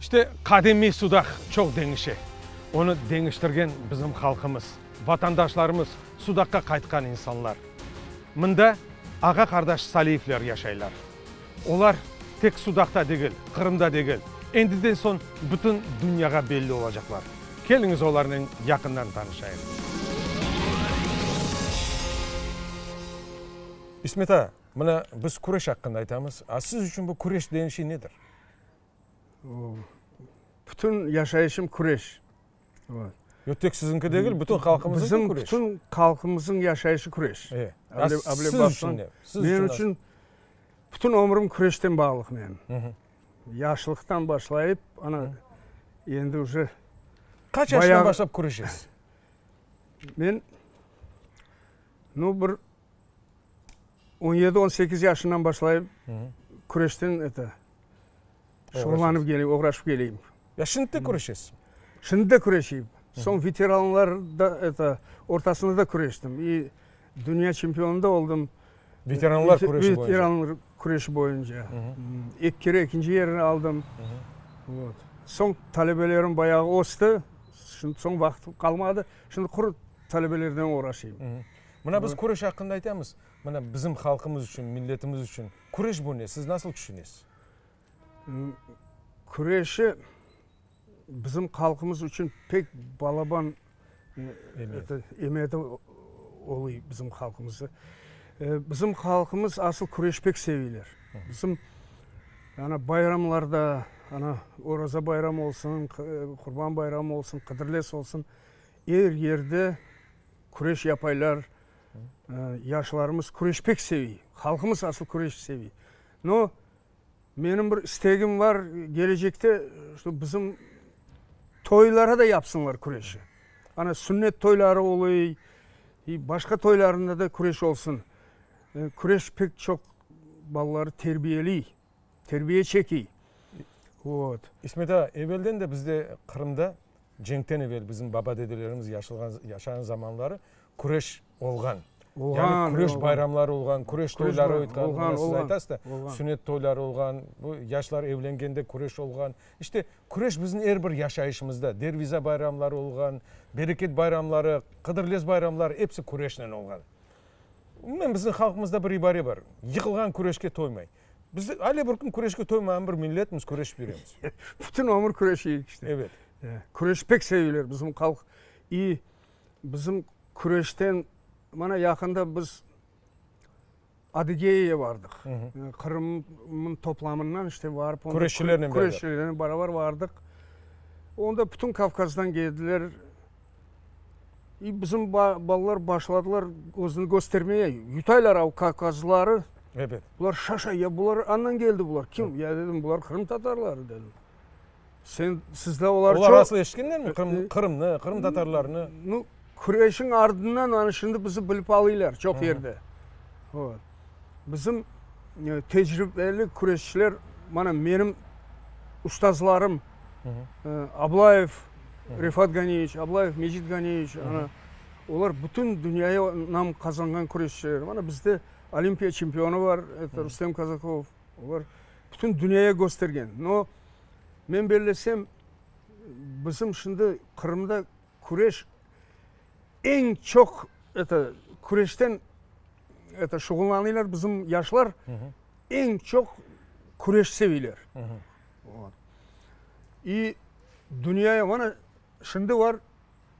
İşte, qadimiy Sudaq çoq deñişe. Onı deñiştirgen bizim halqımız, vatandaşlarımız, Sudaqqa qaytqan insanlar. Mında ağa-qardaş Saliyevler yaşaylar. Olar tek Sudaqta degil, Qırımda degil, endiden soñ bütün dünyağa belli olacaqlar. Keliñiz olarnen yaqından tanışayıq. İsmet ağa, mına biz küreş aqqında aytamız. A siz içün bu küreş degen şey nedir? Bütün yaşayışım küreş. Yoq, tek siziñki degil, bütün halqımıznıñ küreş. Bizim bütün halqımıznıñ yaşayışı küreş. A siz içün ne? Menim içün bütün ömrüm küreşten bağlıq menim. Yaşlıqtan başlayıp, ana, endi uje. Qaç yaşından başlap küreşesiz? Men, nu, bir on yedi, on sekiz yaşından başlayıp küreşten, eto, şuğullanıp keleyim, oğraşıp keleyim. Ya şimdi de küreşesiz? Şimdi de küreşeyim. Soñ veteranlar da, eto, ortasında da küreştim. İ dünya çempionı da oldım. Veteranlar küreşi boyunca? Veteranlar küreşi boyunca. Eki kere ekinci yerini aldım. Vot. Soñ talebelerim bayağı östi. Şimdi soñ vaqıt qalmadı. Şimdi quru talebelernen oğraşayım. Mına biz küreş aqqında aytamız. Mına bizim halqımız içün, milletimiz içün küreş bu ne? Siz nasıl tüşünesiz? Küreşi bizim halqımız içün pek balaban emiyeti oluy bizim halqımızda. Bizim halqımız asıl küreş pek seviyler. Bizim ana bayramlarda, ana Oraza bayramı olsun, Qurban bayramı olsun, Qıdırlez olsun, er yerde küreş yapaylar. Yaşlarımız küreş pek seviy. Halqımız asıl küreş seviy. No, menim bir istegim bar, gelecekte şto bizim toylara da yapsınlar küreşi. Ana sünnet toyları oluy, başqa toylarında da küreş olsun. Küreş pek çoq balaları terbiyeliy, terbiye çekiy. Vot. İsmet ağa, evelden de bizde Qırımda Cenkten evel bizim baba-dedelerimiz yaşağan zamanları küreş olğan. Yani küreş bayramları olğan, küreş toyları ötken. Mına siz aytasız da, sünnet toyları olğan, bu yaşlar evlengende küreş olğan. İşte, küreş bizim er bir yaşayışımızda, derviza bayramları olğan, bereket bayramları, qıdırlez bayramları episi küreşnen olğan. Umumen bizim halqımızda bir ibare bar, yıqılğan küreşke toymay. Biz ale bir kün küreşke toymağan bir milletmiz, küreşip yüremiz. Bütün ömür küreşeyik işte. Evet. Küreş pek seveyler bizim halq. İ bizim küreşten, mana yaqında biz Adıgeya'ya bardıq. Qırımnıñ toplamından işte barıp. Küreşçilernen beraber. Küreşçilernen beraber bardıq. Onda bütün Kavkazdan keldiler. İ bizim balalar başladılar özüni köstermeye, yutaylar av kavkazlıları. Ebet. Bular şaşa, ya bular andan keldi bular, kim? Ya dedim, bular qırım tatarları dedim. Sen, sizde olar çoq. Olar asıl eşitkenlermi Qırım, Qırımnı, qırım tatarlarını? Nu, küreşiñ ardından ana şimdi bizi bilip alıylar çoq yerde. Vot. Bizim tecribeli küreşçiler, mana menim ustazlarım, Ablayev Refat Ganiyeviç, Ablayev Mecit Ganiyeviç, ana, olar bütün dünyaya nam qazanğan küreşçiler. Mana bizde olimpiya çempionı bar, eto, Rustem Kazakov. Olar bütün dünyaya köstergen. No, men bellesem, bizim şimdi Qırımda küreş eñ çoq, eto, küreşten, eto, şuğullanıylar bizim yaşlar, eñ çoq küreş seviyler. İ dünyaya, mana, şimdi bar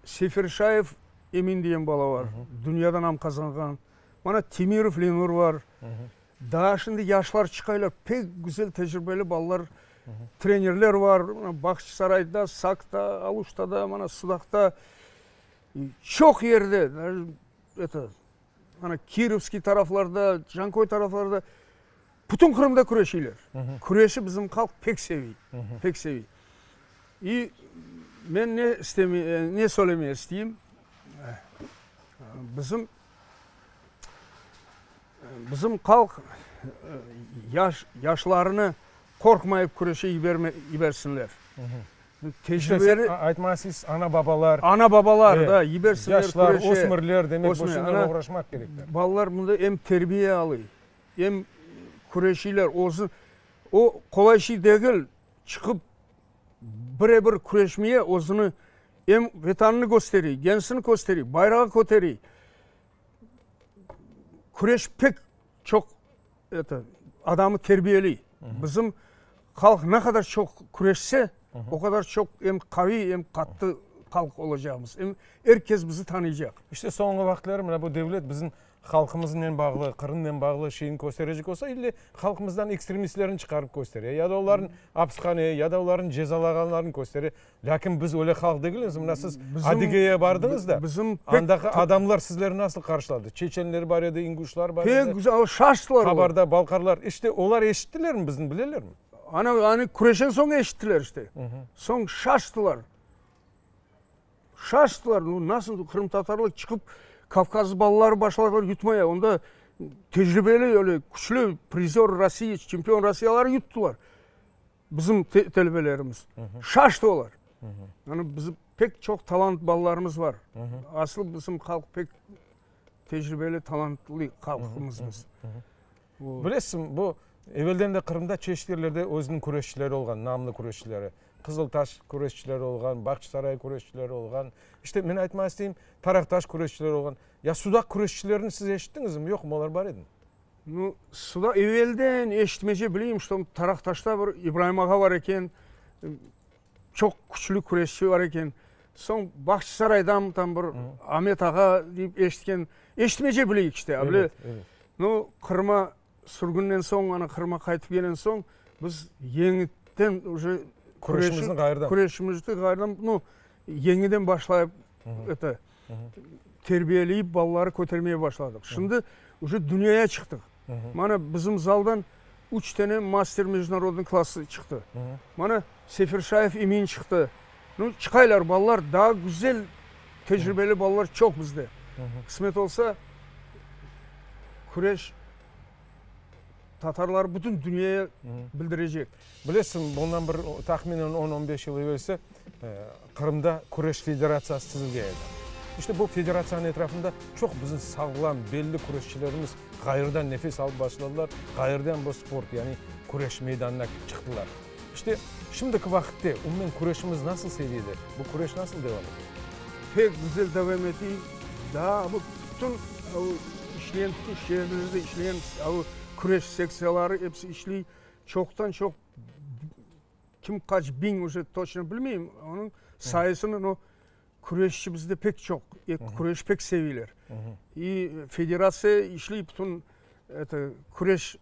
Seferşayev Emin degen bala bar, dünyada nam qazanğan. Mana, Temirov Lenur bar. Daa şimdi yaşlar çıqaylar, pek güzel tecribeli balalar, trenerler bar. Mana, Bağçasarayda, Saqta, Aluştada, mana, Sudaqta, çoq yerde, eto, mana, Kirovskiy taraflarda, Canköy taraflarda. Bütün Qırımda küreşeyler. Küreşi bizim halq pek seviy, pek seviy. İ men ne isteme, ne söylemeye isteyim, bizim, bizim halq yaş, yaşlarını qorqmayıp küreşe yiberme, yibersinler. Tecrübeli. Aytma siz, ana-babalar. Ana-babalar, da, yibersinler küreşe. Yaşlar, ösmürler, demek, bu şeynen oğraşmaq kerekler. Balalar mında em terbiye alıy. Em küreşiyler, özü, o qolay şey degil, çıqıp Bire-bir küreşmeye özüni em Vetanını kösteriy, kendisini kösteriy, bayrağı köteriy. Küreş pek çoq eto, adamı terbiyeliy. Bizim halq ne qadar çoq küreşse, o qadar çoq em qaviy, em qattı halq olacaqmız. Em er kes bizi tanıycaq. İşte soñğı vaqıtları mına bu devlet bizim halqımıznen bağlı, Qırımnen bağlı şeyni kösterecek olsa, ille halqımızdan ekstremistlerni çıqarıp köstere, ya da olarnı apishaneye, ya da olarnı cezalağanlarını köstere. Lâkin biz öyle halq degilmiz. Mına siz Adigeyge bardıñız da, andaki adamlar sizlerni nasıl qarşıladı? Çeçenler bar edi, inguşlar bar edi. Pek güzel, şaştılar olar. Qabarda, balqarlar. İşte, olar eşittilermi bizni, bilelermi? Ana, ana küreşen soñ eşittiler işte. Soñ şaştılar. Şaştılar, nu nasıl qırımtatarlar çıqıp Kavkaz balaları başladılar yutmaya, onda tecribeli öyle küçlü prizör Rossiya, çempion Rossiyaları yuttılar. Bizim telebelerimiz. Şaştı olar. Yani bizim pek çoq talant balalarımız var. Asıl bizim halq pek tecribeli, talantlı halqımız biz. Bilesiñ, bu evelden de Qırımda çeşit yerlerde özüniñ küreşçileri olğan, namlı küreşçileri. Qızıltaş küreşçileri olğan, Bağçasaray küreşçileri olğan. İşte, men aytmağa isteyim, Taraqtaş küreşçileri olğan. Ya Sudaq küreşçilerini siz eşittiñizmi, yoqmı, olar bar edimi? Nu, Sudaq evelden eşitmece bileyim, şto Taraqtaşta bir İbraim ağa bar eken, çoq küçlü küreşçi bar eken. Soñ Bağçasaraydan tam bir Amet ağa deyip eşitken, eşitmece bileyik işte, a bile. Nu, Qırıma sürgünden soñ, ana Qırıma qaytıp kelgen soñ, biz yeñiden uje Küreşimizni ğayrıdan. Küreşimizni ğayrıdan, nu, yeñiden başlayıp, eto, terbiyeleyip balaları kötermeye başladıq. Şimdi uje dünyaya çıqtıq. Mana bizim zaldan üç tane master mejdunarodnıy klası çıqtı. Mana Seferşayev Emin çıqtı. Nu, çıqaylar balalar, daa güzel tecribeli balalar çoq bizde. Qısmet olsa, küreş tatarları bütün dünyaya bildirecek. Bilesiñ, bundan bir tahminen on, on beş yıl evelsi Qırımda küreş federatsiyası tizilgen edi. İşte bu federatsiyanıñ etrafında çoq bizim sağlam, belli küreşçilerimiz ğayrıdan nefes alıp başladılar, ğayrıdan bu sport, yani küreş meydanına çıqtılar. İşte, şimdiki vaqıtte umumen küreşimiz nasıl seviyede, bu küreş nasıl devam ete? Pek güzel devam ete, daa bu bütün işleyen, bütün şeerlerde işleyen küreş sektsiyaları episi işley, çoqtan-çoq kim qaç biñ uje toçno bilmeyim onıñ sayısını, no küreşçi bizde pek çoq, küreş pek seveyler. İ federatsiya işley bütün eto küreş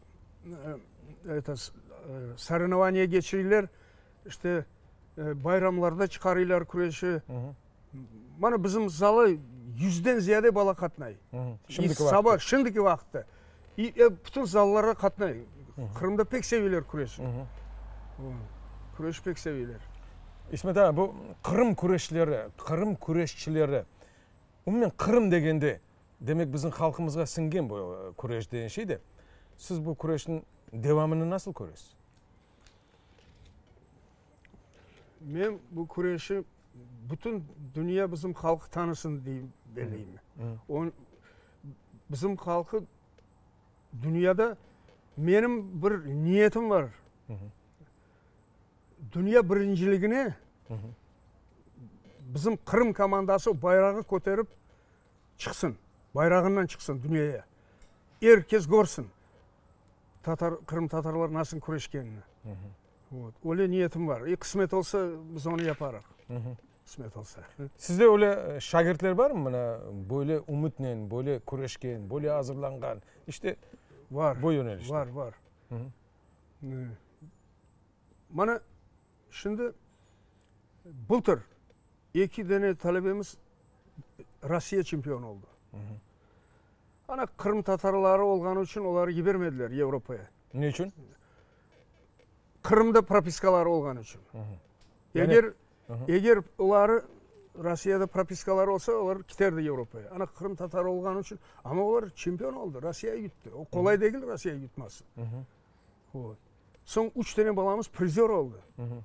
eto sorevnovaniya keçireyler, işte bayramlarda çıqarıylar küreşi. Mana bizim zala yüzden ziyade bala qatnay. Şimdiki vaqıtta. Şimdiki vaqıtta. İ bütün zallara qatnay. Qırımda pek seveyler küreşni. Küreş pek seveyler. İsmet ağa, bu Qırım küreşleri, Qırım küreşçileri, umumen Qırım degende, demek bizim halqımızğa siñgen bu küreş degen şey de, siz bu küreşniñ devamını nasıl köresiz? Men bu küreşi bütün dünya bizim halqı tanısın deyim, belleyim. Bizim halqı dünyada menim bir niyetim bar. Dünya birinciligine bizim Qırım komandası bayrağı köterip çıqsın, bayrağından çıqsın dünyaya. Er kes körsin tatar, qırımtatarlar nasıl küreşkenini. Vot, öyle niyetim bar. İ qısmet olsa, biz onı yaparıq. Qısmet olsa. Sizde öyle şagirtler barmı, mına, böyle ümütnen, böyle küreşken, böyle azırlanğan, işte, Var. bu yönelişte? Var, var. Mana, şimdi, bıltır eki dane talebemiz Rossiya çempionı oldı. Ana, qırımtatarları olğanı içün oları yibermediler Yevropaya. Ne içün? Qırımda propiskaları olğanı içün. Eger, eger oları Rossiyada propiskaları olsa, olar kiterdi Yevropaya. Ana, qırımtatarı olğanı içün, amma olar çempion oldı, Rossiya yuttı. O qolay degil Rossiya yutması. Vot. Soñ üç tane balamız prizör oldı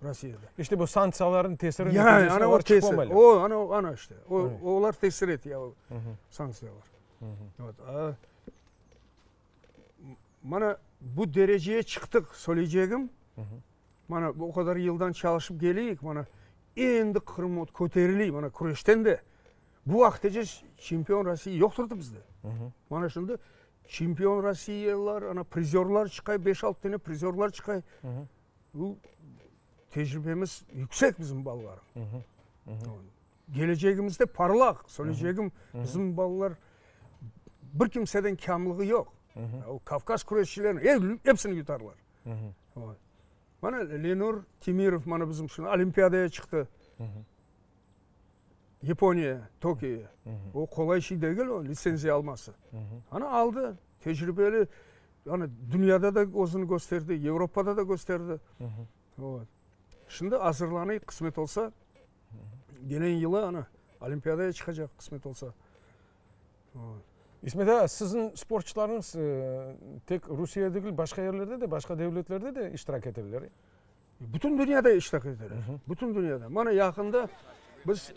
Rossiyada. İşte bu sanktsiyalarnıñ tesiri Ya, neticesinde ana o olar tesir. çıqmamaylar. O, ana, ana işte. O, olar tesir ete ya, o sanktsiyalar. Vot. A, mana bu dereceye çıqtıq, söyleycegim, mana o qadar yıldan çalışıp keleyik, mana. Endi Qırım köteriley, mana küreşten de. Bu vaqıtece çempion Rossiya yoqtırdı bizde. Mana şimdi çempion Rossiyalar, ana prizörlar çıqay, beş-altı tane prizörlar çıqay. Bu tecribemiz yüksek bizim balalarım. Kelecegimiz de parlaq, söyleycegim, bizim balalar bir kimseden kâmlığı yoq. O Kavkaz küreşçilerini hepsini yutarlar. Mana Lenur Temirov mana bizim şimdi Olimpiadaya çıqtı. Yaponiya, Tokioya. O qolay şey degil o litsenziya alması. Ana aldı, tecribeli, ana dünyada da özüni kösterdi, Avropada da kösterdi. Şimdi azırlanay, qısmet olsa, gelen yılı ana Olimpiadaya çıqacaq, qısmet olsa. İsmet ağa, siziñ sportçularıñız tek Rusiyede degil, başqa yerlerde de, başqa devletlerde de iştirak eteler. Bütün dünyada iştirak eteler. Bütün dünyada. Mana yaqında biz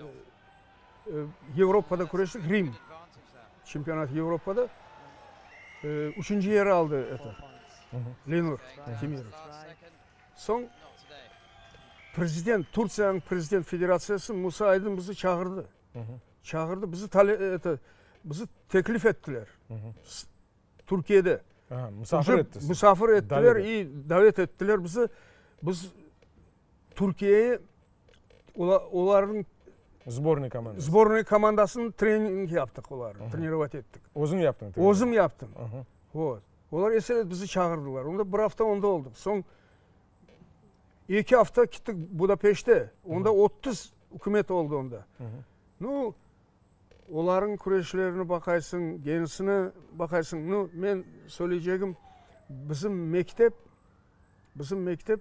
Avropada küreştik, Rim çempionatı Avropada üçünci yer aldı eto, Lenur Temirov. Soñ prezident, Turtsiyanıñ prezident federatsiyası Musa Aydın bizi çağırdı. Çağırdı, bizi eto, bizi teklif ettiler. Türkiyede. Musafir etti. Musafir ettiler i davet ettiler bizi. Biz Türkiyeye olarnıñ Sbornıy komandası. Sbornıy komandasını trening yaptıq olarnı, trenirovat ettik. Özüñ yaptıñ? Özüm yaptım. Vot. Olar ese bizi çağırdılar. Onda bir afta onda oldıq. Soñ eki afta kettik Budapeşte. Onda 30 ükümet oldı onda. Nu, Olarnıñ küreşlerini baqaysıñ, genisini baqaysıñ. Nu, men söyleycegim, bizim mektep, bizim mektep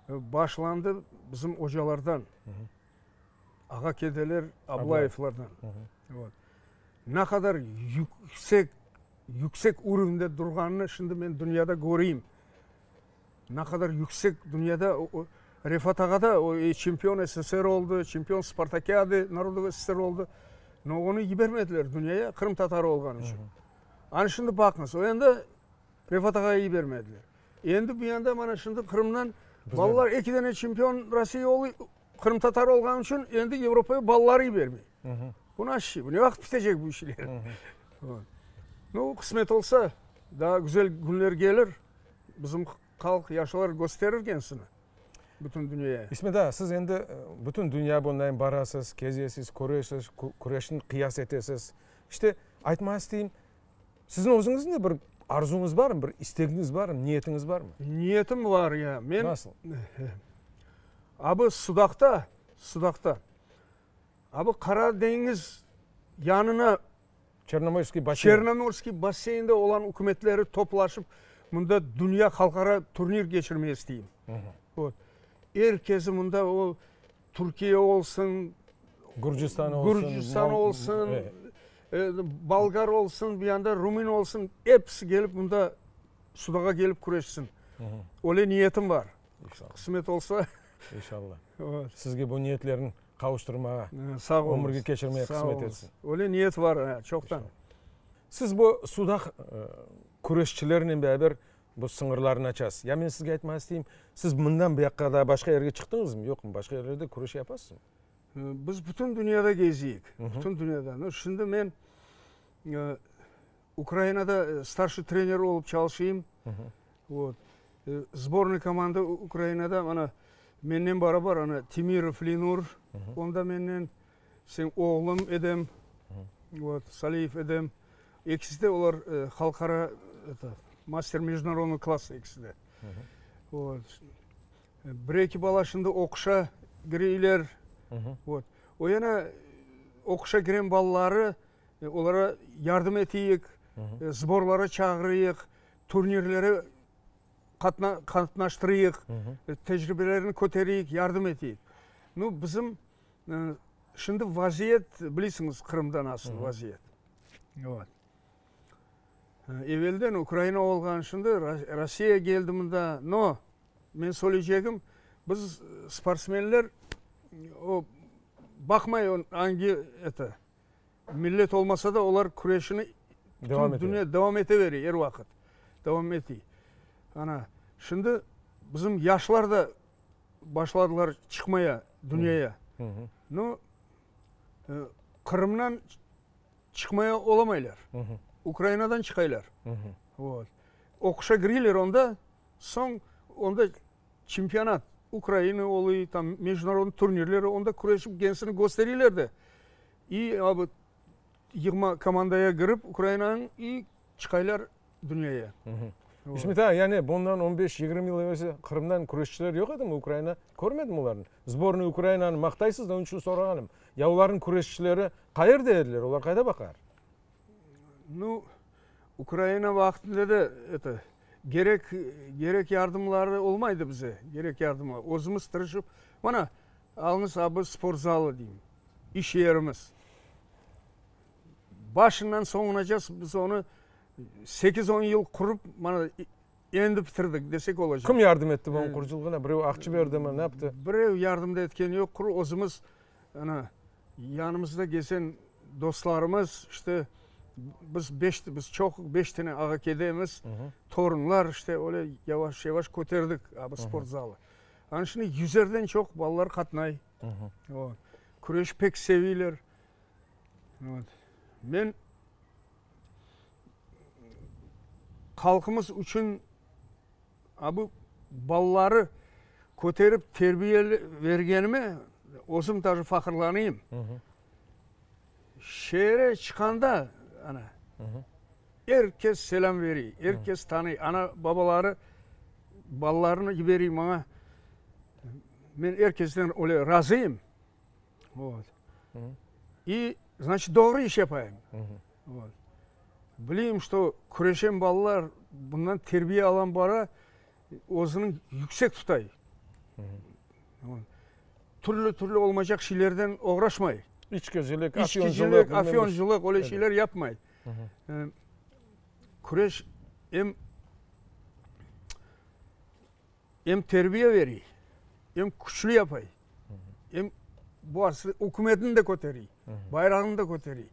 başlandı bizim ocalardan, ağa kedeler Ablayevlardan. Vot. Ne qadar yüksek, yüksek urovnde durğanını şimdi men dünyada köreyim. Ne qadar yüksek dünyada Refat ağa da o çempion SSR oldı, çempion Spartakiady Narodov SSR oldı. No onı yibermediler dünyaya Qırım tatarı olğanı içün. Ana şimdi baqıñız, o endi Refat ağayı yibermediler. Endi bu yanda mana şimdi Qırımdan balalar eki dane çempion Rossiya oldı, Qırım tatarı olğanı içün endi Avropaya balaları yibermey. Bu nasıl şey? Bu ne vaqıt bitecek bu işler? Nu, qısmet olsa, daa güzel künler kelir. Bizim halq, yaşlar kösterir kendisini bütün dünyaya. İsmet ağa, siz endi bütün dünya boyundan barasız, kezesiz, köresiz, küreşni qıyas etesiz. İşte, aytmağa isteyim, siziñ özüñizniñ de bir arzuñız barmı, bir istegiñiz barmı, niyetiñiz barmı? Niyetim bar, ya. Men, Nasıl? Abi, Sudaqta, Sudaqta, abi, Qara deñiz yanına Çernomorskiy basseyn. Çernomorskiy basseynde olan ükümetleri toplaşıp, mında dünya halqara turnir keçirmege isteyim. Vot. Er kesi mında o Türkiye olsun, Gürcistan olsun, Gürcistan olsun, Bolgar olsun, bu yanda Rumın olsun, episi kelip mında Sudağa kelip küreşsin. Öyle niyetim bar. Qısmet olsa. İnşallah. Sizge bu niyetlerni qavuştırmağa, Sağ oluñız. ömürge keçirmege qısmet etsin. Öyle niyet var, çoqtan. Siz bu Sudaq küreşçilerinen beraber bu sıñırlarnı açasız. Ya men sizge aytmağa isteyim, siz mından bu yaqqa daa başqa yerge çıqtıñızmı, yoqmı? Başqa yerlerde küreş yapasızmı? Biz bütün dünyada geziyik, bütün dünyada. Nu, şimdi men Ukrainada starşiy trener olıp çalışayım. Vot. Sbornıy komanda Ukrainada mana mennen barabar ana Temirov Lenur, onda mennen, sen oğlum Edem, vot, Saliyev Edem. Ekisi de olar halqara eto master mejdunarodnogo klassa ekisi de. Vot. Bir-eki bala şimdi oquşa kireyler. Vot. O yana oquşa kiren balaları olara yardım eteyik, sborlara çağırıyıq, turnirlere qatnaştırıyıq, tecribelerini kötereyik, yardım eteyik. Nu, bizim şimdi vaziyet, bilesiñiz, Qırımda nasıl vaziyet. Vot. Evelden Ukraina olğan, şimdi Rossiya keldi mında. No, men söyleycegim, biz sportsmenler o baqmay angi eto, Millet olmasa da, olar küreşini bütün dünya devam ete bere, er vaqıt devam ete. Ana, şimdi bizim yaşlar da başladılar çıqmaya. Dünyaya. Nu, Qırımdan çıqmaya olamaylar. Ukrainadan çıqaylar. Vot. Oquşa kireyler onda, soñ onda çempionat Ukraina oluy, tam mejdunarodnıy turnirler, onda küreşip kendisini köstereyler de. İ a bu yığma komandaya kirip Ukrainanıñ i çıqaylar dünyaya. İsmet ağa, yani bundan on beş, yigirmi yıl evelsi Qırımdan küreşçiler yoq edimi? Ukraina körmedimi olarnı? Sbornıy Ukrainanı maqtaysız da, onıñ içün sorağanım. Ya olarnıñ küreşçileri qayerde ediler? Olar qayda baqar? Nu, Ukraina vaqtında da eto, gerek, gerek yardımları olmaydı bize, gerek yardımlar. Özümiz tırışıp, mana, alıñız a bu sport zalı deyim, iş yerimiz. Başından soñunaca biz onı sekiz-on yıl qurıp, mana, endi bitirdik desek olacaq. Kim yardım etti bunıñ qurucılığına? Birev aqçı berdimi, ne yaptı? Birev yardım da etkeni yoq, quru özümiz, ana, yanımızda gezen dostlarımız, işte, biz beş, biz çoq, beş tane ağa-kedemiz, torunlar, işte, öyle yavaş-yavaş köterdik a bu sport zalı. Ana şimdi yüzerden çoq balalar qatnay. Küreş pek seviyler. Men halqımız içün a bu balaları köterip terbiye bergenime özüm daje fahırlanayım. Şeere çıqqanda, ana, er kes selâm berey, er kes tanıy. Ana, babaları balalarını yiberiy maña. Men er kesten öyle razıyım. Vot. İ, znaçit, doğru iş yapayım. Vot. Bileyim, çto küreşen balalar bundan terbiye alan bara, özüniñ yüksek tutay. Türlü-türlü olmaycaq şeylerden oğraşmay. İçkicilik, afyoncılıq. İçkicilik, afyoncılıq, öyle şeyler yapmay. Küreş em em terbiye berey, em küçlü yapay, em bu aslı ükümetni de köterey, bayrağını da köterey.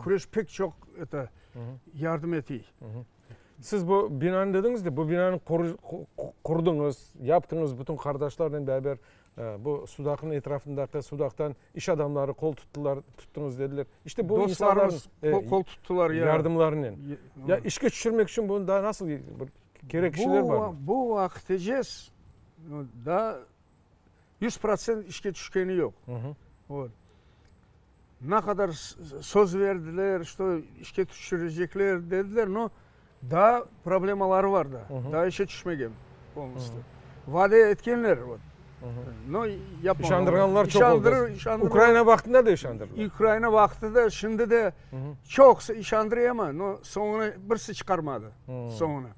Küreş pek çoq eto, yardım etey. Siz bu binanı dediñiz de, bu binanı qurdıñız, yaptıñız bütün qardaşlarnen beraber, bu Sudaqnıñ etrafındaki Sudaqtan iş adamları qol tuttılar, tuttıñız dediler. İşte bu insanlarnıñ qol tuttılar, yardımlarınen. Ya işke tüşürmek içün bunı daa nasıl bir kerek kişiler barmı? Bu vaqıtecez daa 100% işke tüşkeni yoq. Vot. Ne qadar söz berdiler, çto işke tüşürecekler dediler, no daa problemaları var da, daa işe tüşmegen polnostyu. Vade etkenler, vot, no yapmağanlar. İşandırğanlar çoq oldı. Ukraina vaqtında da işandırdılar. Ukraina vaqtı da, şimdi de çoqusı işandırıyor ama, no soñuna birisi çıqarmadı, soñuna.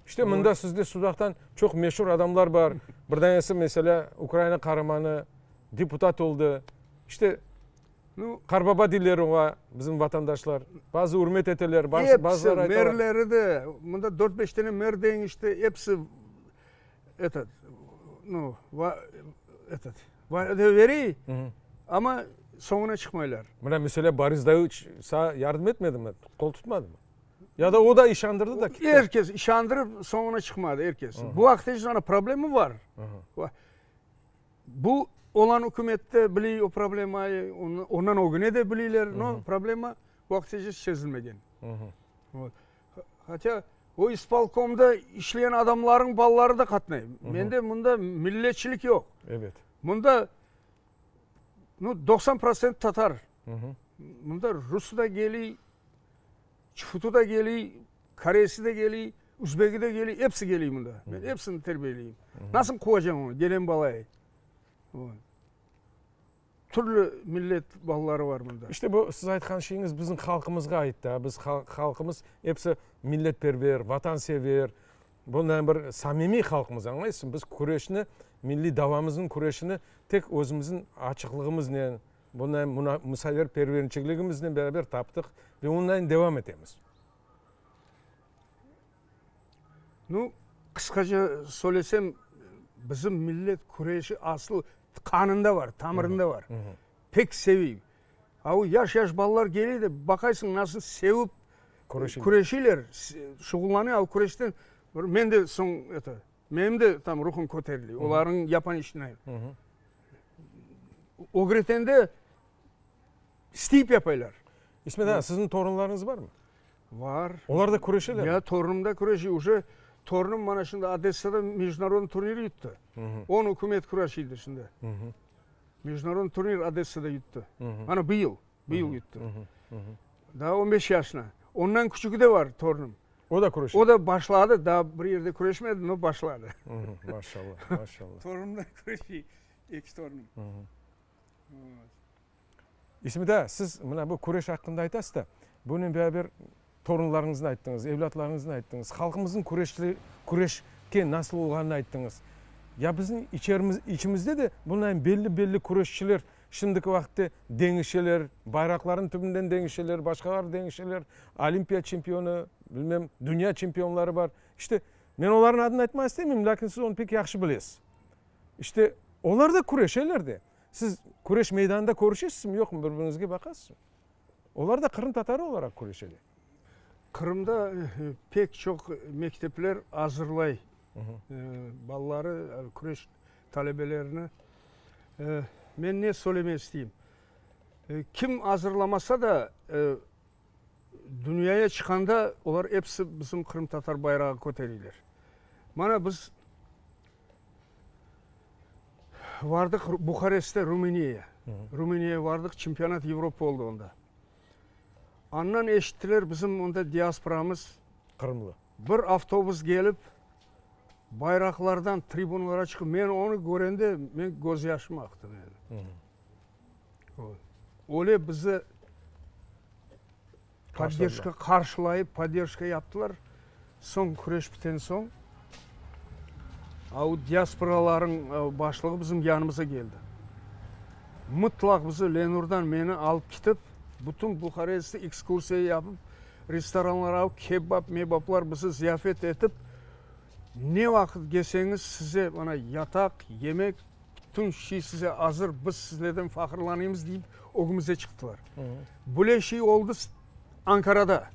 İşte mında sizde Sudaqtan çoq meşur adamlar bar. Bir danesi, meselâ, Ukraina qaramanı, deputat oldı. İşte, qarbaba deyler oña bizim vatandaşlar. Bazı ürmet eteler, bazıları aytalar. Episi, merleri de, mında dört-beş tane mer deñişti, episi, etot, nu, etot, vade berey, amma soñuna çıqmaylar. Mına, meselâ, Boris Dayıç saña yardım etmedimi, qol tutmadımı? Ya da o da işandırdı da ketti. Er kes işandırıp, soñuna çıqmadı, er kes. Bu vaqıt içün ana problema bar. Bu olan ükümet de biley o problemayı, ondan ögüne de bileyler, no problema bu vaqıtece çezilmegen. Hatâ o ispolkomda işleyen adamlarnıñ balaları da qatnay. Mende mında milletçilik yoq. Evet. Mında nu 90% tatar. Mında rusı da geliy, çufutu da geliy, koreysi de geliy, üzbegi de geliy, episi geliy mında. Men episini terbiyeleyim. Nasıl quvacam onı, gelen balayı? Türlü millet balaları bar mında. İşte bu siz aytqan şeyiñiz bizim halqımızğa ait da. Biz halqımız episi milletperver, vatansever, bundan bir samimiy halqmız, añlaysızmı? Biz küreşni, milliy davamıznıñ küreşini tek özümizniñ açıqlığımıznen, bundan musaverperverçigligimiznen beraber taptıq ve ondan devam etemiz. Nu, qısqaca söylesem, bizim millet küreşi asıl qanında bar, tamırında bar. Pek sevey. A o yaş-yaş balalar kele de, baqaysıñ, nasıl sevip küreşeyler, şuğullanay, o küreşten men de soñ, eto, menim de tam ruhum köterile, olarnıñ yapan işine. Ögretende isteyip yapaylar. İsmet ağa, siziñ torunlarıñız barmı? Var. Olar da küreşelermi? Ya, torunım da küreşe. Uje torunım mana şimdi Odessada mejdunarodnıy turnir yuttı. On ükümet küreşiydi şimdi. Mejdunarodnıy turnir Odessada yuttı. Mana bu yıl, bu yıl yuttı. Daa on beş yaşına. Ondan küçügi de var torunım. O da küreşe? O da başladı, daa bir yerde küreşmedi, no başladı. Maşallah, maşallah. Torunım da küreşe, eki torunım. İsmet ağa, siz mına bu küreş aqqında aytasız da, bunen beraber torunlarıñıznı ayttıñız, evlâtlarıñıznı ayttıñız, halqımıznıñ küreşli, küreşke nasıl olğanını ayttıñız. Ya bizim içerimiz, içimizde de bundan belli-belli küreşçiler şimdiki vaqıtte deñişeler, bayraqlarnıñ tübünden deñişeler, başqalar deñişeler, olimpiya çempionı, bilmem, dünya çempionları bar. İşte, men olarnıñ adını aytmağa istemeyim, lâkin siz onı pek yahşı bilesiz. İşte, olar da küreşeler de. Siz küreş meydanında körüşesizmi, yoqmı, bir-biriñizge baqasızmı? Olar da qırımtatarı olaraq küreşeler. Qırımda pek çoq mektepler azırlay balaları, küreş talebelerini. Men ne söylemek isteyim? Kim azırlamasa da, dünyaya çıqqanda olar episi bizim qırımtatar bayrağı kötereyler. Mana biz Vardıq Buharest'te, Rumıniyaya. Rumıniyaya vardıq, çempionat Evropa oldı onda. Andan eşittiler bizim onda diasporamız. Qırımlı. Bir avtobus gelip, bayraqlardan tribunalara çıqıp, men onı körende, men közyaşım aqtı menim. Öyle bizi podderjka qarşılayıp, podderjka yaptılar. Soñ küreş biten soñ, o diasporalarıñ başlığı bizim yanımıza keldi. Mıtlaq bizi Lenurdan meni alıp ketip, bütün Buharestni ekskursiya yapıp, restoranlara alıp, kebap, mebaplar bizi ziyafet etip, ne vaqıt kelseñiz, size mana yataq, yemek, Bütün şey size azır, biz sizlerden fahırlanıymız, deyip, ögümizde çıqtılar. Böyle şey oldı Ankarada.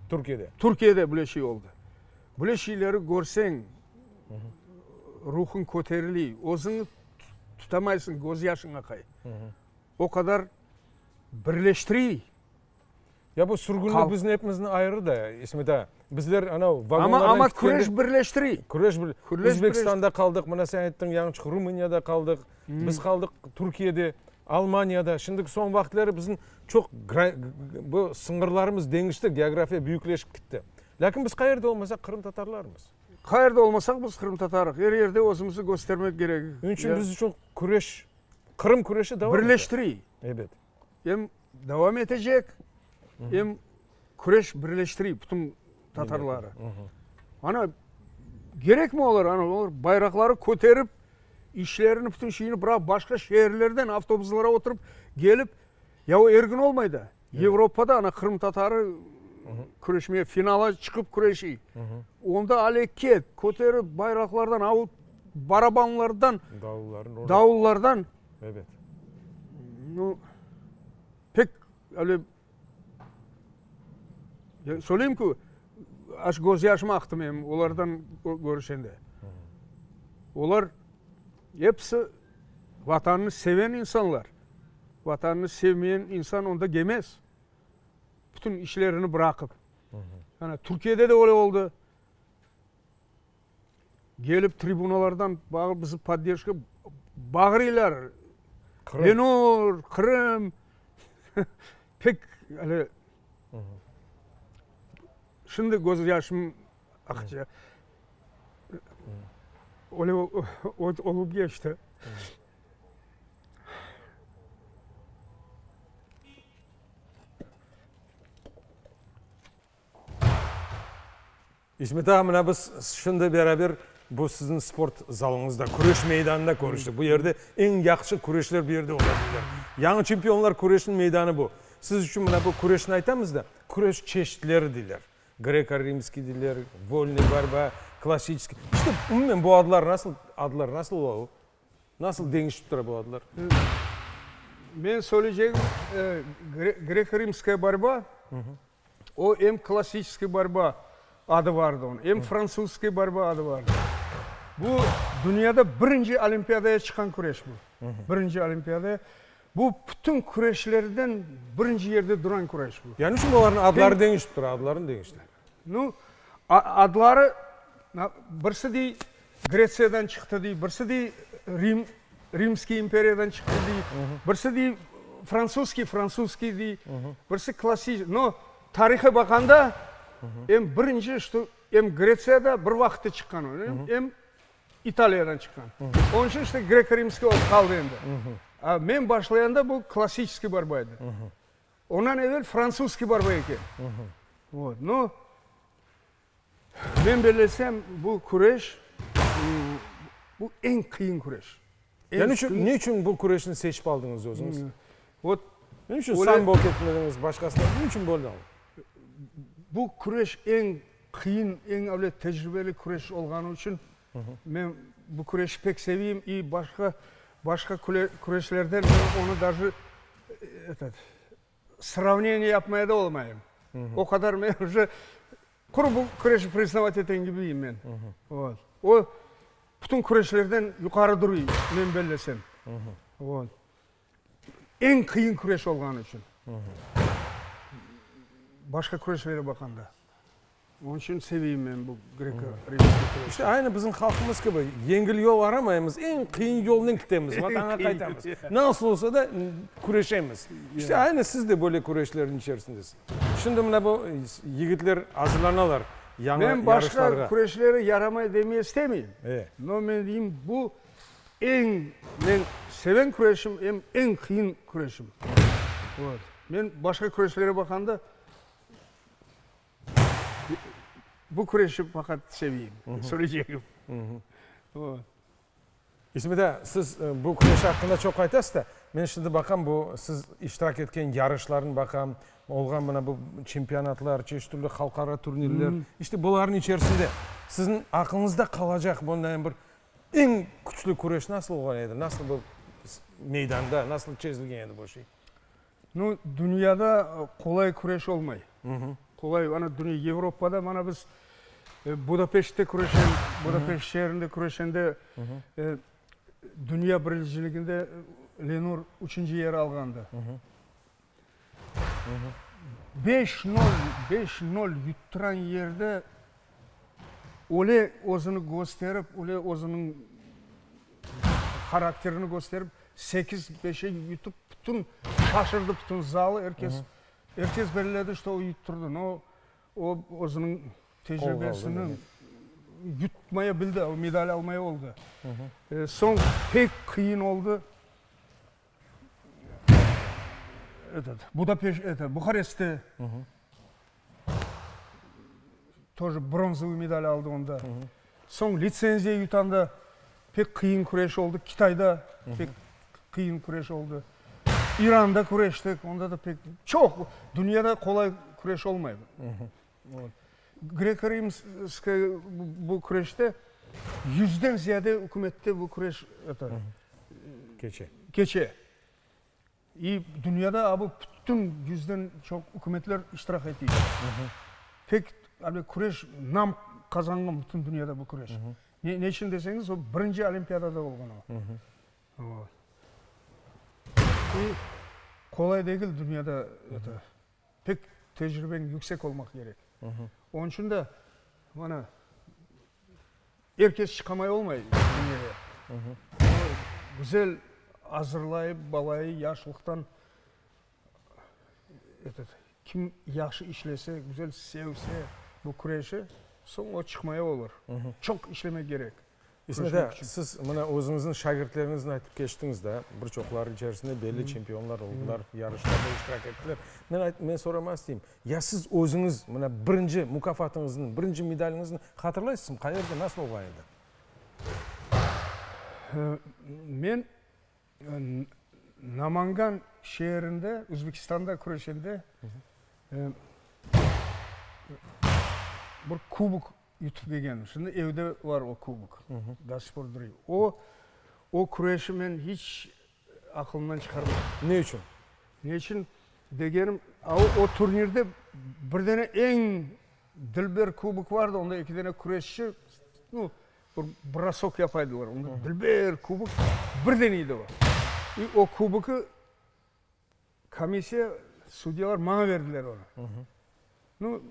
Türkiyede. Türkiyede böyle şey oldı. Böyle şeyleri körseñ, ruhuñ köteriley, özüñni tutamaysıñ, közyaşıñ aqay. O qadar birleştirey. Ya bu sürgünlik bizni epimizni ayırı da, İsmet ağa. Bizler anav vagonlardan Amma, amma küreş birleştire. Küreş bir, Özbekistanda qaldıq, mına sen ayttıñ, yañıçıq Rumıniyada qaldıq, biz qaldıq Türkiyede, Almaniyada. Şimdiki soñ vaqıtları bizim çoq bu sıñırlarımız deñişti, geografiya büyükleşip gitti. Lâkin biz qayerde olmasaq qırımtatarlarmız. Qayerde olmasaq biz qırımtatarıq. Er yerde özümizni köstermek kerek. Onıñ içün biz içün küreş, Qırım küreşi devam ete. Birleştire. Ebet. Em devam etecek, em küreş birleştirey bütün tatarları. Ana, kerekmi olar? Ana, olar bayraqları köterip, işlerini, bütün şeyini bıraqıp, başqa şeerlerden avtobuslara oturıp kelip, ya o er kün olmay da. Avropada ana qırımtatarı küreşmeye finala çıqıp küreşey. Onda aleket köterip bayraqlardan, av barabanlardan, davullardan. Ebet. Nu, pek öyle söyleyim ki, aş közyaşım aqtı menim olardan körüşende. Olar episi Vatanını seven insanlar. Vatanını sevmeyen insan onda kelmez. Bütün işlerini bıraqıp. Ana, Türkiyede de öyle oldı. Kelip tribunalardan bağırıp bizi podderjka bağırıylar. Qırım. Lenur, Qırım. Pek öyle. Şimdi közyaşım aqacaq. Öyle olıp keçti. İsmet ağa, mına biz şimdi beraber bu siziñ sport zalıñızda, küreş meydanında körüştik. Bu yerde eñ yahşı küreşler bu yerde ola bilir. Yañı çempionlar küreşiniñ meydanı bu. Siz içün mına bu küreşni aytamız da, küreş çeşitleri deyler. Greko-rimskiy deyler, volnıy borba, klassiçeskiy. İşte, umumen bu adlar nasıl, adlar nasıl ola o? Nasıl deñişip tura bu adlar? Men söyleycegim, greko-rimskaya borba, O em klassiçeskiy borba adı vardı onıñ, em fransuzskiy borba adı vardı. Bu dünyada birinci olimpiadaya çıqqan küreş bu. Birinci olimpiadaya. Bu bütün küreşlerden birinci yerde duran küreş bu. Ya niçün bularnıñ adları deñişip tura, adlarını deñişti? Nu, adları, birisi dey Gretsiyadan çıqtı dey, birisi dey Rim, Rimskiy imperiyadan çıqtı dey, birisi dey fransuzskiy, fransuzskiy dey, birisi klassiç, no, tarihe baqanda, em birinci, şto, em Gretsiyada bir vaqıtta çıqqan o, em İtaliyadan çıqqan. Onıñ içün işte greko-rimskiy olıp qaldı endi. A men başlayanda bu klassiçeskiy borba edi. Ondan evel fransuzskiy borba eken. Vot, no, men bellesem, bu küreş, bu eñ qıyın küreş. Ya niçün, niçün bu küreşni seçip aldıñız özüñiz? Vot. Ne içün sambo ketmediñiz, başqasına, ne içün böyle oldı? Bu küreş eñ qıyın, eñ öyle tecribeli küreş olğanı içün men bu küreşi pek seveyim i başqa, başqa küreşlerden men onı daje, etot, sravneniye yapmaya da olmayım. O qadar men uje quru bu küreşi priznavat eten gibiyim men. Vot. O bütün küreşlerden yuqarı duruy, men bellesem. Vot. Eñ qıyın küreş olğanı içün. Başqa küreşlere baqanda. Onıñ içün seveyim men bu greko-rimskiy küreşni. İşte, aynı bizim halqımız kibi, yengil yol aramaymız, eñ qıyın yolnen ketemiz, Vatanğa qaytamız. Nasıl olsa da küreşemiz. İşte, aynı siz de böyle küreşlerniñ içerisindesiz. Şimdi mına bu yigitler azırlanalar yañı yarışlarğa. Men başqa küreşleri yaramay demeye istemeyim. No, men deyim, bu Eñ men seven küreşim, em eñ qıyın küreşim. Vot. Men başqa küreşlere baqanda, bu küreşi faqat seveyim, söyleycegim. Vot. İsmet ağa, siz bu küreş aqqında çoq aytasız da, men şimdi baqam, bu siz iştirak etken yarışlarnı baqam, olğan mına bu çempionatlar, çeşit türlü halqara turnirler, işte bularnıñ içerisinde siziñ aqlıñızda qalacaq bundan bir Eñ küçlü küreş nasıl olğan edi? Nasıl bu meydanda, nasıl çezilgen edi bu şey? Nu, dünyada qolay küreş olmay. Qolay, ana, dünya, Avropada, mana biz Budapeştte küreşen, Budapeşt şeerinde küreşende, dünya birinciliginde Lenur üçünci yer alğandı. Beş nol, beş nol yutturan yerde öyle özüni kösterip, öyle özüniñ harakterini kösterip, sekiz beşe yutıp, bütün şaşırdı bütün zalı, er kes, er kes belledi, şto o yutturdı, no, o özüniñ tecribesini yutmaya bildi, o medal almaya oldı. Soñ pek qıyın oldı. Этот, Budapeşt, это, Buharestte тоже bronzovıy medal aldı onda. Soñ litsenziya yutanda pek qıyın küreş oldı. Kitayda pek qıyın küreş oldı. İranda küreştik, onda da pek çoq. Dünyada qolay küreş olmay. Greko-rimskiy bu küreşte yüzden ziyade ükümette bu küreş это keçe. Keçe. İ dünyada a bu bütün yüzden çoq ükümetler iştirak ete. Pek ale küreş nam qazanğan bütün dünyada bu küreş. Ne neçün deseñiz, o birinci olimpiadada olğan o. İ qolay degil dünyada это Pek tecribeñ yüksek olmaq kerek. Onıñ içün de, mana, er kes çıqamay olmay dünyaya. Güzel azırlayıp balayı yaşlıqtan, etot, kim yahşı işlese, güzel sevse bu küreşi, soñ o çıqmaya olur. Çoq işlemek kerek. İsmet ağa, siz mına özüñizniñ şagirtleriñizni aytıp keçtiñiz da, bir çoqları içerisinde belli çempionlar oldılar, yarışlarda iştirak ettiler. Men men soramaq isteyim, ya siz özüñiz mına birinci mukâfatıñıznı, birinci medaliñizni hatırlaysızmı, qayerde, nasıl olğan edi? Men Namangan şeerinde, Özbekistanda küreşende bir kubok Yutıp kelgenim. Şimdi evde bar o kubok. Do sih por duruy. O, o küreşi men hiç aqılımdan çıqarmayım. Ne içün? Ne içün degenim, a o, o turnirde bir dene eñ dilber kubok vardı, onda eki dene küreşçi, nu, bir brosok yapaydılar. Onda dilber kubok bir dene edi o. İ o kubokı. Komissiya, sudyalar maña berdiler onı. Nu,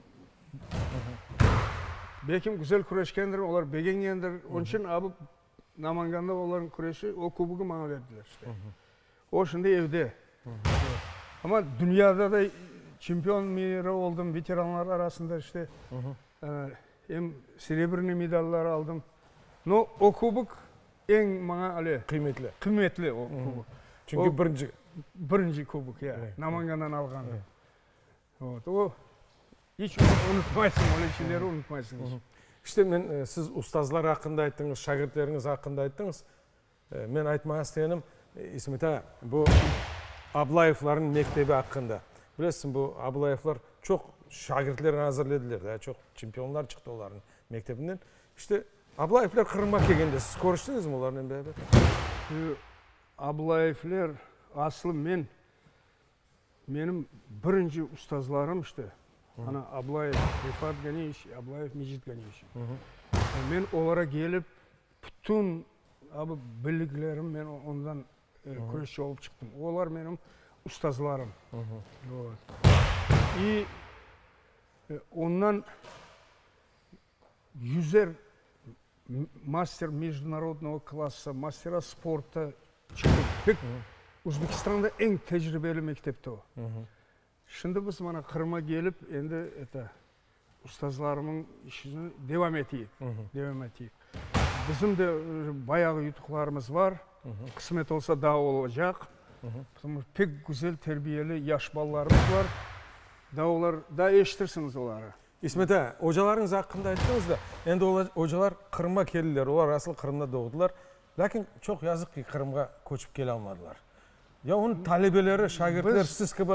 belkim güzel küreşkendirim, olar begengendir. Onıñ içün abi Namanganda olarnıñ küreşi, o kubogı maña berdiler işte. O şimdi evde. Amma dünyada da çempion mira oldım, veteranlar arasında işte. Em serebrnıy medallar aldım. No, o kubok eñ maña ale. Qıymetli. Qıymetli o kubok. Çünki birinci. Birinci kubok, ya. Namangandan alğanım. Vot, o, iç unutmaysıñ, öyle şeyleri unutmaysıñ iç. İşte men, siz ustazlar aqqında ayttıñız, şagirdleriñiz aqqında ayttıñız. Men aytmağa istegenim, İsmet ağa, bu Ablayevlarnıñ mektebi aqqında. Bilesiñ, bu Ablayevlar çoq şagirdler azırlediler, daa çoq çempionlar çıqtı olarnıñ mektebinden. İşte, Ablayevler Qırımğa kelgende siz körüştiñizmi olarnen beraber? Ablayevler, aslı men Menim birinci ustazlarım işte, ana Ablayev Refat Ganiyeviç, Ablayev Mecit Ganiyeviç. Men olara kelip, bütün abi bilgilerim men ondan küreşçi olıp çıqtım. Olar menim ustazlarım. Vot. İ ondan yüzer master mejdunarodnogo klassa, mastera sporta çıqtı. Pek Özbekistanda eñ tecribeli mektepti o. Şimdi biz mana Qırımğa kelip, endi eto, ustazlarımıñ işini devam eteyik, devam eteyik. Bizim de bayağı yutuqlarımız bar, qısmet olsa daa olacaq. Потому pek güzel terbiyeli yaş balalarımız bar. Daa olar, daa eşitirsiñiz oları. İsmet ağa, ocalarıñız aqqında ayttıñız da, endi ocalar Qırımğa keldiler, olar asıl Qırımda doğdılar, lâkin çoq yazıq ki, Qırımğa köçip kele almadılar. Ya onıñ talebeleri, şagirtler, siz kibi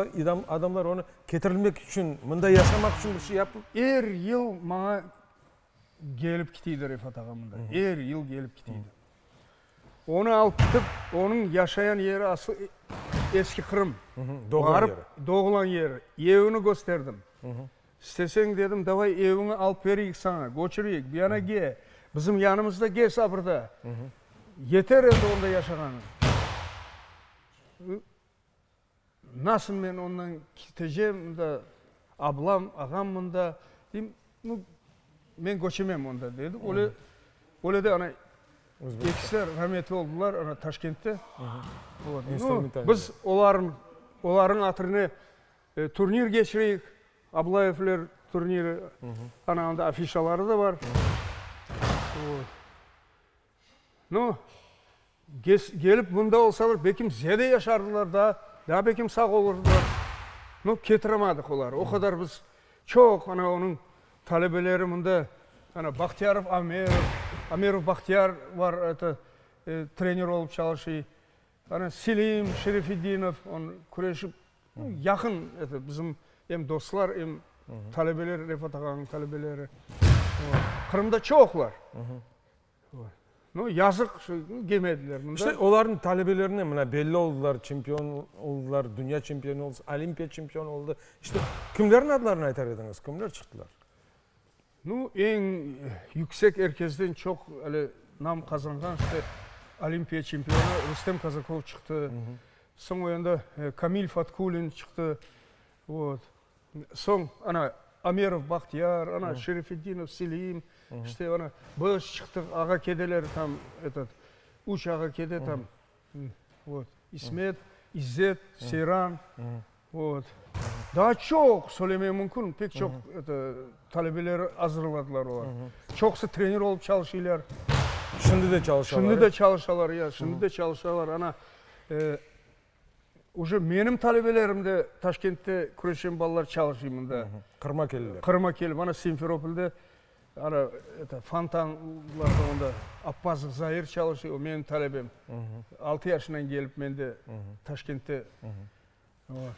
adamlar onı ketirilmek içün, mında yaşamaq içün bir şey yapıp. Er yıl maña kelip kitiydi Refat ağa mında, er yıl kelip kitiydi. Onı alıp kitip, onıñ yaşayan yeri aslı Eski Qırım. Doğğan yeri. Doğulan yeri. Evini kösterdim. İsteseñ, dedim, davay eviñi alıp bereyik saña, köçüreyik, bir yana ke, bizim yanımızda ke sabırda. Yeter endi onda yaşağanıñ. Nasıl men ondan ketecem, mında ablam, ağam mında, deyim, nu, men köçemem onda, dedi. Öyle, öyle de ana, ekisi rametli oldılar, ana, Taşkentte. Nu, biz olarnıñ, olarnıñ hatırına Turnir keçireyik, Ablayevler turniri, ana anda afişaları da bar. Nu, kelip mında olsalar, belkim ziyade yaşardılar daa, daa belkim sağ olurdılar. Nu, ketiramadıq oları, o qadar biz çoq, ana onıñ talebeleri mında, ana Bahtiyarov Amerov, Amerov Bahtiyar var, eto, trener olıp çalışıy. Ana Selim Şerefedinov, onıñ küreşi yaqın, eto, bizim em dostlar, em talebeler, Refat ağanıñ talebeleri. Qırımda çoqlar. Nu, yazıq, şu, kelmediler mında. İşte, olarnıñ talebelerine mına belli oldılar, çempion oldılar, dünya çempionı oldı, olimpiya çempionı oldı. İşte, kimlerniñ adlarını aytar ediñiz, kimler çıqtılar? Nu, eñ yüksek er kezden çoq ale nam qazanğan işte olimpiya çempionı Rustem Kazakov çıqtı. Soñ o yanda Kamil Fatkulin çıqtı. Vot. Soñ ana Amerov Bahtiyar, ana Şerefetdinov Selim, işte ana biz çıqtıq, ağa-kedeler tam etot, üç ağa-kede tam. Vot. İsmet, İzzet, Seyran. Vot. Daa çoq söylemege mümkün, pek çoq eto, talebeler azırladılar olar. Çoqusı trener olıp çalışıylar. Şimdi de çalışalar. Şimdi de çalışalar, ya, şimdi de çalışalar. Ana, uje menim talebelerim de Taşkentte küreşen balalar çalışıy mında. Qırıma keldiler. Qırıma kelip, ana Simferopolde Ana, eto, fontanlarda onda Appazov Zair çalışıyor, o menim talebem. Altı yaşından kelip mende Taşkentte. Vot.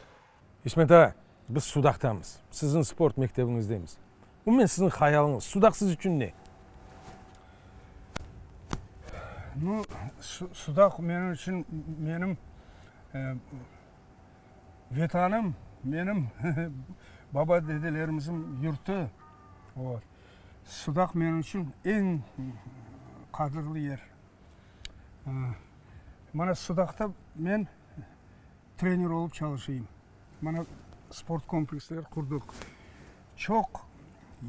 İsmet ağa, biz Sudaqtamız, siziñ sport mektebiñizdemiz. Umumen siziñ hayalıñız, Sudaq siz içün ne? Nu, Sudaq menim içün, menim Vetanım, menim baba-dedelerimizniñ yurtu. Vot. Sudaq menim içün eñ qadirli yer. Mana Sudaqta men trener olıp çalışayım. Mana sport kompleksler qurdıq. Çoq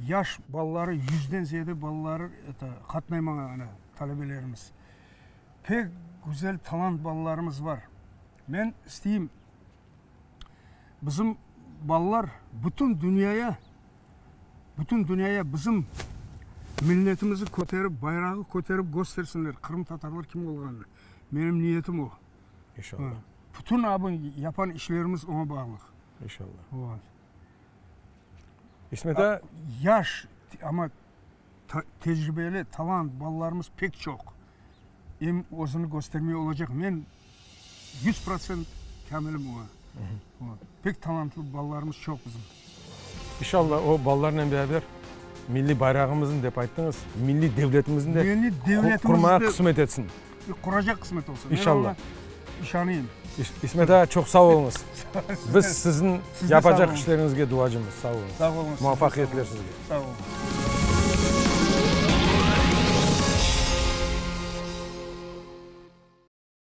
yaş balaları, yüzden ziyade balaları eto, qatnay maña ana talebelerimiz. Pek güzel talant balalarımız bar. Men isteyim, bizim balalar bütün dünyaya, bütün dünyaya bizim milletimizi köterip, bayrağı köterip köstersinler, qırımtatarlar kim olğanını. Menim niyetim o. İnşallah. Bütün abı yapan işlerimiz oña bağlı. İnşallah. Вот. İsmet ağa. Yaş, amma tecribeli, talant balalarımız pek çoq. Em özüni köstermey olacaq. Men 100% kamilim oña. Вот. Pek talantlı balalarımız çoq bizim. İnşallah o balalarnen beraber milliy bayrağımıznı dep ayttıñız, milliy devletimizni de Milliy devletimizni qurmağa qısmet etsin. Quracaq qısmet olsun. İnşallah. Men oña işanayım. İsmet ağa, çoq sağ oluñız. Biz siziñ Siz de sağ yapacaq oluñız. işleriñizge duacımız. Sağ oluñız. Sağ oluñız. Muvafaqiyetler sizge. Sağ oluñız.